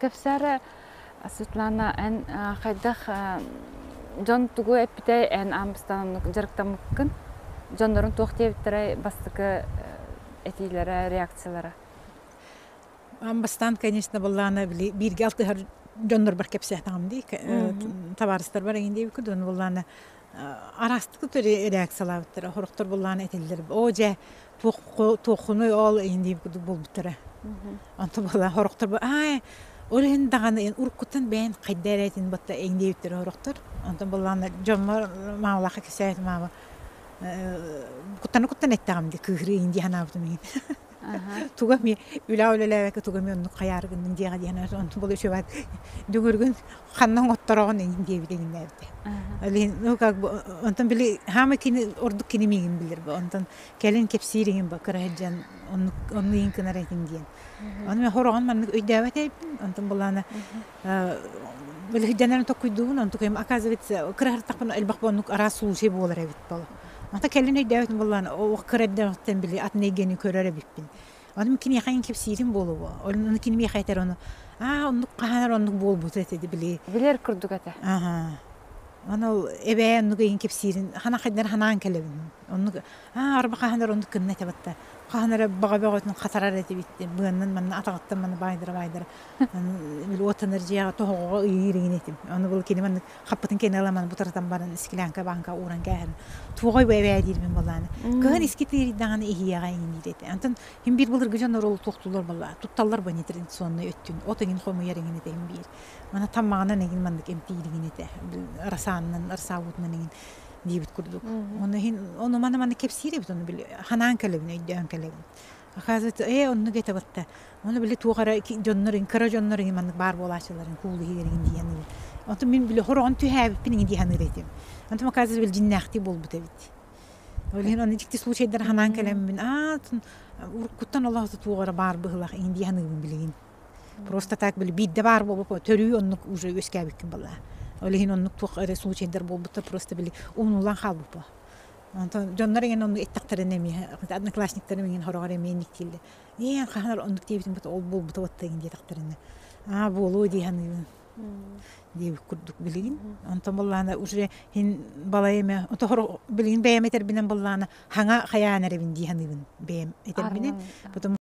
Кэпсээрэ Светлана, эн хайдах дьон тугу эппитэй, эн аан бастаан оннук дьарыктаммыккын? Дьоннорун туох диэбиттэрэй бастакы этиилэрэ, реакциялара? Аан бастаан, конечно, былаана били бииргэ алтыһар дьоннорбор кэпсээтэҕим дии, табаарыстарбар эҥин диэбиккит, уонна былаана араастык реакциялаабыттара, сорохтор былаана этэллэр, оо дьэ, туоххунуй ол эҥин диэбит курдук буолбуттара. Онтон буолла сорохтор аа ол иһин даҕаны уруккуттан бэйэн хайда эрээтин батта эҥин диэбиттэрэ сорохтор. Онтон былаана дьоммор маамалаахха кэпсээбитим маама куттана-куттана эттэҕим дии кыыһырыы иһин дии санаабытым иһин. Туга эмиэ үлэ үлэлээбэккэ туга эмиэ оннук хайаары гынныҥ диэҕэ диэн онтун була үчүгэй дүҥүргүн ханна оҥоттороҕун иҥин диэбит иҥиннээбитэ. Ол иһин ну как бы онтон били хаама кини ордук кини миигин билэр бу онтон кэлин кэпсиир иҥин ба кыра сылдьан оннук онну иҥин гынар этим диэн. Ону мен хороҕон маннык өйдөөбөт эбиппин онтон былаана били сылдьанарын токкуйдуубун онтукайым оказывается кыра сырыттахпына элбэх бу оннук араас случай буолар эбит боло. Ата кэлин өйдөөбүтүм буоллаан ол кыра эрдэҕиттэн били атын эйгэни көрөр эбиппин. Ону киниэхэ ин кэпсиирим буолуо. Ону кини миэхэ этэр ону аа оннук хаһан оннук буолбут этэ били. Билэр курдук этэ. Аха. Ону ол эбээ оннук ыйын кэпсиирин хана хайдар ханаан кэлэбин. Оннук аа арба хаһан оннук кынна этэ батта. Хаһан эрэ баҕа бөҕөтүн хатарар этибит. Быаннан манна атаҕыттан манна баайдара баайдара. Били уоттанар дьиэҕэ тоһоҕоҕо ыйыыр иҥин этим. Ону был кини маннык хаппытын кэннэ ыламан бутаратан баран склянка бааҥка ууран кээһэн туоҕой бу эбээ диирбин балааны кыһын иски тыырдаҕына иһиэҕэ иҥин диир этэ онтон хим биир былыргы дьон ол туохтуулар балла тутталлар бу нетрадиционный өттүн от эҥин хомуйар эҥин этэ хим биир мана таммаҕынан эҥин маннык эмтиир эҥин этэ расаанынан расаабытынан эҥин диэбит курдук ону иһин ону маны маны кэпсиир эбит ону били ханаан кэлэбин өйдөөн кэлэбин оказывается ээ оннук этэ батта Ону били туох эрэ дьоннор кыра дьоннор иҥин маннык баар буолааччыларын куулу иһигэр иҥин дии саныыр. Онтон мин били хороҕон түһээбиппин иҥин дии саныыр этим. Онтон оказывается били дьиннээхтии буолбут эбит. Ол иһин ону дьикти случайдар ханаан кэлэммин аа уруккуттан олох туох эрэ баар быһыылаах иҥин дии саныыбын билигин. Просто так били биирдэ баар буолбут төрүү оннук уже үөскээбиккин балаа. Ол иһин оннук туох эрэ случайдар буолбуттар просто били умнуллан хаалбыппа. Онтон дьоннор иҥин оннук эттэхтэринэ эмиэ одноклассниктарым иҥин хороҕор эмиэ инник Ээ, хаһан оннук диэбитим ол буолбута уоттайын диэтэхтэринэ, аа буолуо дии саныыбын диэбит курдук билигин. Онтон буоллаҕына уже иһин балай эмэ отохор билигин бэйэм этэрбинэн буоллаҕына хаҥа хайаан эрэбин дии саныыбын бэйэм этэрбинэн. Потом